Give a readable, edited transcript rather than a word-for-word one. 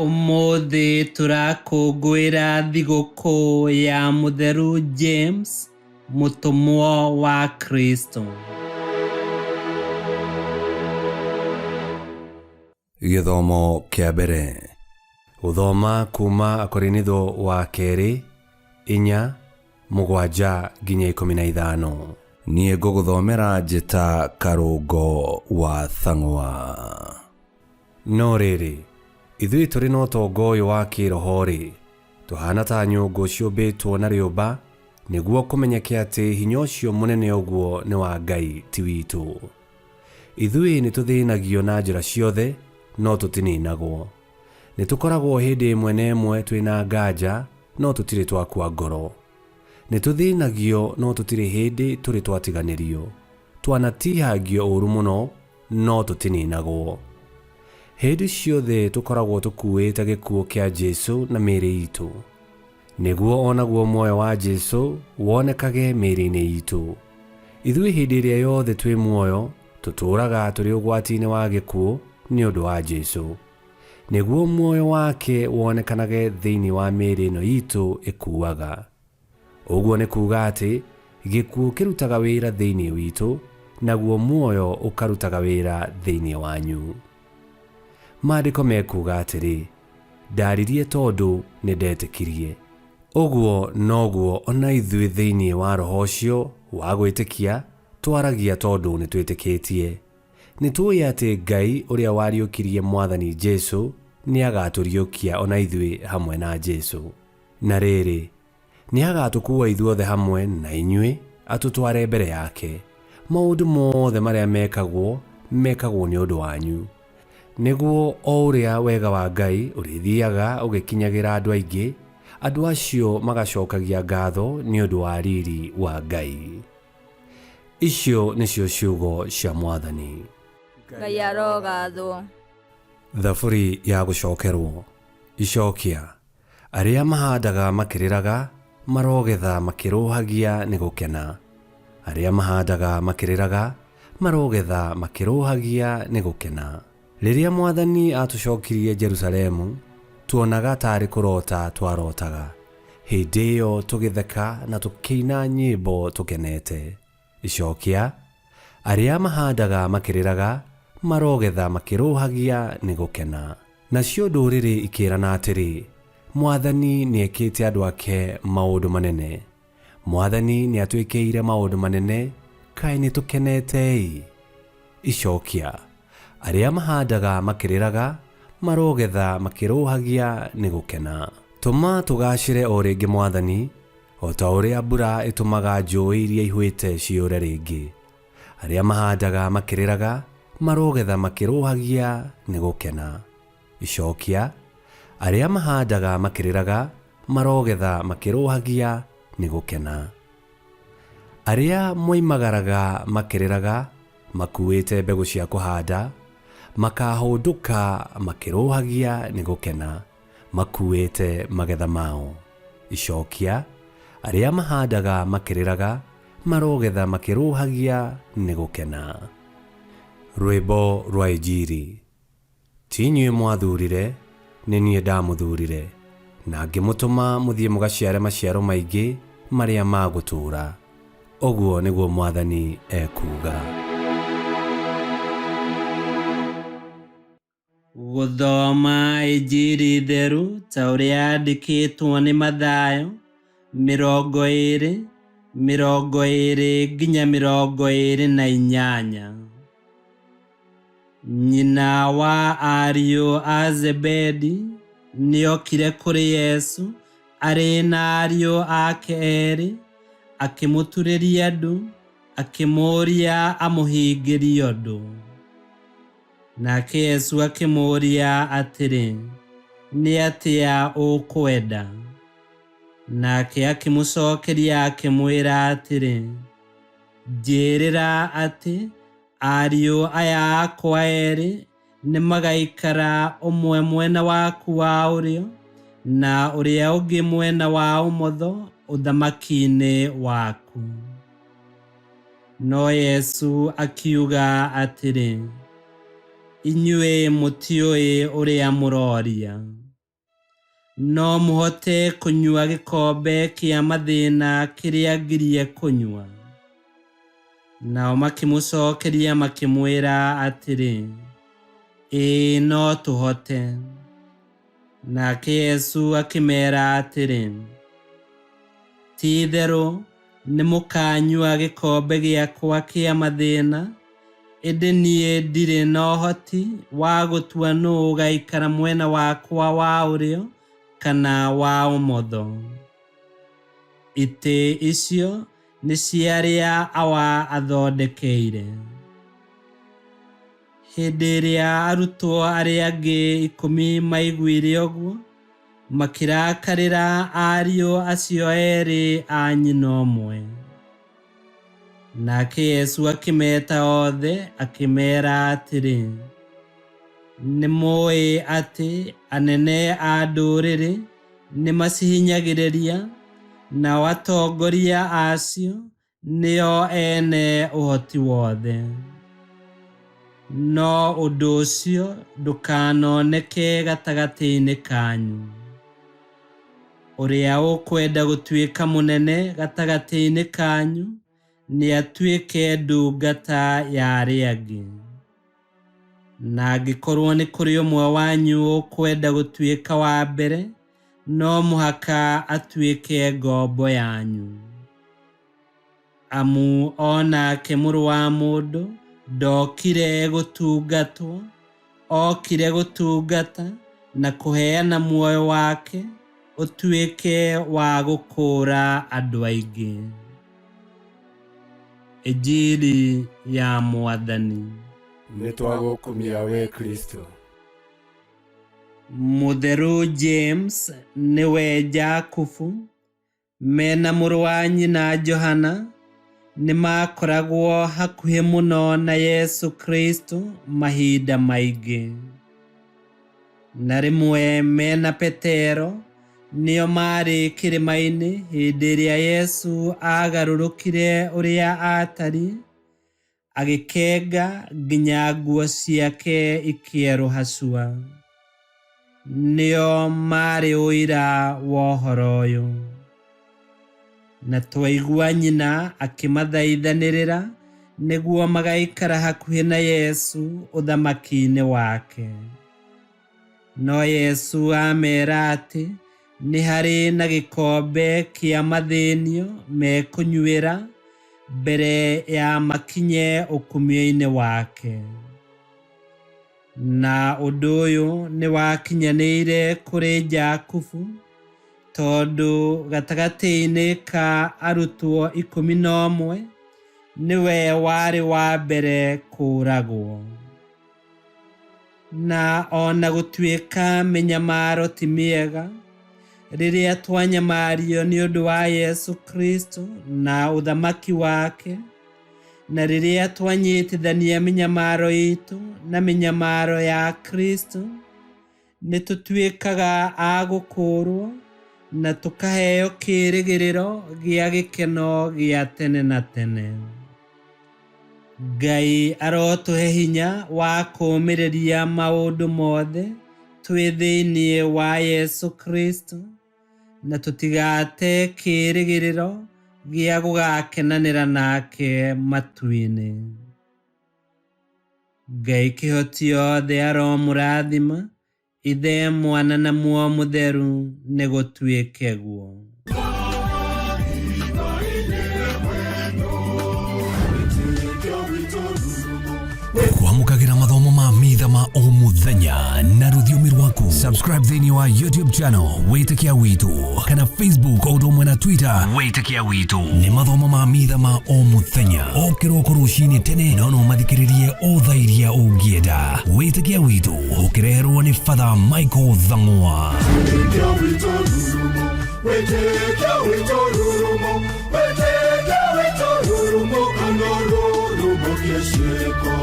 Ũmũthĩ tũrakũngũĩra thigũkũ ya Mũtheru James, mũtũmwo wa Kristo. Gĩthomo kĩa mbere. Gũthoma kuuma Akorinitho wa kerĩ 4, 7-15. Niĩ ngũgũthomera njĩta Karũngo wa Thang'wa. No rĩrĩ, ithuĩ tũrĩ na ũtonga ũyũ wa kĩĩroho-rĩ, tũhaana ta nyũngũ ciũmbĩtwo na rĩũmba, nĩguo kũmenyeke atĩ hinya ũcio mũnene ũguo nĩ wa Ngai ti witũ. Ithuĩ nĩ tũthĩnagio na njĩra ciothe, no tũtininagwo. Nĩ tũkoragwo hĩndĩ ĩmwe na ĩmwe twĩ na nganja, no tũtirĩ twakua ngoro. Nĩ tũthĩnagio, no tũtirĩ hĩndĩ tũrĩ twatiganĩrio. Twanatihangio ũũru mũno, no tũtininagwo. Hĩndĩ ciothe tũkoragwo tũkuĩte gĩkuũ kĩa Jesu na mĩĩrĩ itũ, nĩguo o naguo muoyo wa Jesu wonekage mĩĩrĩ-inĩ itũ. Ithuĩ hĩndĩ ĩrĩa yothe twĩ muoyo, tũtũũraga tũrĩ ũgwati-inĩ wa gĩkuũ nĩ ũndũ wa Jesu, nĩguo muoyo wake wonekanage thĩinĩ wa mĩĩrĩ ĩno itũ ĩkuaga. Ũguo nĩ kuuga atĩ gĩkuũ kĩrutaga wĩra thĩinĩ witũ, naguo muoyo ũkarutaga wĩra thĩinĩ wanyu. Maandĩko mekuuga atĩrĩ, Ndaaririe tondũ nĩ ndetĩkirie. Ũguo noguo o na ithuĩ thĩinĩ wa roho ũcio wa gwĩtĩkia twaragia tondũ nĩ twĩtĩkĩtie. Nĩ tũĩ atĩ Ngai ũrĩa wariũkirie Mwathani Jesu nĩ agaatũriũkia o na ithuĩ hamwe na Jesu. Na rĩrĩ, nĩagatũkuua ithuothe hamwe na inyuĩ atũtware mbere yake. Maũndũ mothe marĩa mekagwo, mekagwo nĩ ũndũ wanyu, nĩguo o ũrĩa wega wa Ngai ũrĩthiaga ũgĩkinyagĩra andũ aingĩ, andũ acio magacokagia ngatho nĩ ũndũ wa riri wa Ngai. Icio nĩcio ciugo cia Mwathani. Ngai arogathwo. Thaburi ya gũcokerwo. Icokia. Arĩa mahandaga makĩrĩraga, marogetha makĩrũũhagia nĩ gũkena. Arĩa mahandaga makĩrĩraga, marogetha makĩrũũhagia nĩ gũkena. Rĩrĩa Mwathani aatũcokirie Jerusalemu, tuonaga ta arĩ kũrota twarotaga. Hĩndĩ ĩyo tũgĩtheka na tũkĩina nyĩmbo tũkenete. Icokia, Arĩa mahandaga makĩrĩraga, marogetha makĩrũũhagia nĩ gũkena. Nacio ndũrĩrĩ ikĩĩrana atĩrĩ, Mwathani nĩekĩte andũ ake maũndũ manene. Mwathani nĩatwĩkĩire maũndũ manene, kaĩ nĩtũkenete-ĩ! Icokia, Arĩa mahandaga makĩrĩraga, marogetha makĩrũũhagia nĩ gũkena. Tũma tũgaacĩre o rĩngĩ Mwathani, o ta ũrĩa mbura ĩtũmaga njũũĩ iria ihũĩte ciyũre rĩngĩ. Arĩa mahandaga makĩrĩraga, marogetha makĩrũhagia nĩ gũkena. Icokia, Arĩa mahandaga makĩrĩraga, marogetha makĩrũhagia nĩ gũkena. Arĩa moimagaraga makĩrĩraga, makuuĩte mbegũ cia kũhanda, makaahũndũka makĩrũhagia nĩ gũkena, makuuĩte magetha mao. Icokia, Arĩa mahandaga makĩrĩraga, marogetha makĩrũhagia nĩ gũkena. Rwĩmbo rwa Injiri. Ti inyuĩ mwathuurire, nĩ niĩ ndamũthuurire, na ngĩmũtũma mũthiĩ mũgaciare maciaro maingĩ marĩa ma gũtũũra. Ũguo nĩguo Mwathani ekuuga. Gũthoma Injiri theru ta ũrĩa yandĩkĩtwo nĩ Mathayo, 20, 20-28. Nyina wa ariũ a Zebedi nĩokire kũrĩ Yesu arĩ na ariũ ake erĩ, akĩmũturĩria ndu, akĩmũũria amũhingĩrie ũndũ. Nake Yesu akĩmũũria atĩrĩ, Nĩ atĩa ũkwenda? Nake akĩmũcokeria akĩmwĩra atĩrĩ, Njĩĩrĩra atĩ ariũ aya akwa erĩ nĩmagaikara ũmwe mwena waku wa ũrĩo na ũrĩa ũngĩ mwena wa ũmotho ũthamaki-inĩ waku. No Yesu akiuga atĩrĩ, Inyuĩ mũtiũĩ ũrĩa mũroria. No mũhote kũnyua gĩkombe kĩa mathĩna kĩrĩa ngirie kũnyua? Nao makĩmũcokeria makĩmwĩra atĩrĩ, Ĩĩ no tũhote. Nake Yesu akĩmeera atĩrĩ, Ti-itherũ nĩmũkanyua gĩkombe gĩakwa kĩa mathĩna, ĩndĩ niĩ ndirĩ na ũhoti wa gũtua nũũ ũgaikara mwena wakwa wa ũrĩo kana wa ũmotho. Itĩ icio nĩ cia arĩa Awa athondekeire. Hĩndĩ ĩrĩa arutwo arĩa angĩ 10 maiguire ũguo, makĩrakarĩra ariũ acio erĩ a nyina ũmwe. Nake Yesu akĩmeta othe, akĩmeera atĩrĩ, Nĩmũũĩ atĩ anene a ndũrĩrĩ nĩmacihinyagĩrĩria, nao atongoria acio nĩo ene ũhoti wothe. No ũndũ ũcio ndũkanoneke gatagatĩ-inĩ kanyu. Ũrĩa ũkwenda gũtuĩka mũnene gatagatĩ-inĩ kanyu nĩatuĩke ndungata ya arĩa angĩ. Na angĩkorwo nĩ kũrĩ ũmwe wanyu ũkwenda gũtuĩka wa mbere, no mũhaka atuĩke ngombo yanyu. Amu o nake Mũrũ wa Mũndũ ndokire gũtungatwo, okire gũtungata na kũheana muoyo wake ũtuĩke wa gũkũũra andũ aingĩ. Injiri ya Mwathani. Nĩtwagũkumia we Kristo. Mũtheru James nĩwe Jakubu mena mũrũ wa nyina Johana nĩmakoragwo hakuhĩ mũno na Yesu Kristo mahinda maingĩ. Na rĩmwe mena Petero nĩo maarĩ kĩrĩma-inĩ hĩndĩ ĩrĩa Yesu aagarũrũkire ũrĩa aatariĩ, agĩkenga nginya nguo ciake ikĩerũha cua. Nĩo maarĩ ũira wa ũhoro ũyũ. Na twaigua nyina akĩmathaithanĩrĩra nĩguo magaikara hakuhĩ na Yesu ũthamaki-inĩ wake. No Yesu ameera atĩ nĩ harĩ na gĩkombe kĩa mathĩnio mekũnyuĩra mbere ya makinye ũkumio-inĩ wake. Na ũndũ ũyũ nĩ wakinyanĩire kũrĩ Jakubu, tondũ gatagatĩ-inĩ ka arutwo 11 nĩwe warĩ wa mbere kũũragwo. Na ona gũtuĩka mĩnyamaro ti mĩega, rĩrĩa twanyamario nĩ ũndũ wa Yesu Kristo na ũthamaki wake, na rĩrĩa twanyitithania mĩnyamaro itũ na mĩnyamaro ya Kristo, nĩ tũtuĩkaga a gũkũũrwo na tũkaheo kĩĩrĩgĩrĩro gĩa gĩkeno gĩa tene na tene. Ngai arotũhe hinya wa kũũmĩrĩria maũndũ mothe twĩ thĩinĩ wa Yesu Kristo, na tũtigate kĩĩrĩgĩrĩro gĩa gũgakenanĩra nake matu-inĩ. Ngai kĩhoti othe aromũrathima, Ithe, Mwana na Muoyo Mũtheru, nĩ gũtuĩke guo. Kwamũkagĩra mathomo ma mitha ma o mũthenya na rũthiomi rwaku. Subscribe thĩinĩ wa YouTube channel Wĩtĩkia Witũ kana Facebook o ũndũ ũmwe na Twitter Wĩtĩkia Witũ. Nĩ mathomo ma mitha ma o mũthenya o kĩroko rũcinĩ tene, no no mathikĩrĩrie o thaa iria ũngĩenda. Wĩtĩkia Witũ ũkĩreherwo nĩ Father Michael Thang'wa. Wĩtĩkia witũ rurumo, wĩtĩkia witũ rurumo, wĩtĩkia witũ rurumo, kana rurumo kĩciĩko.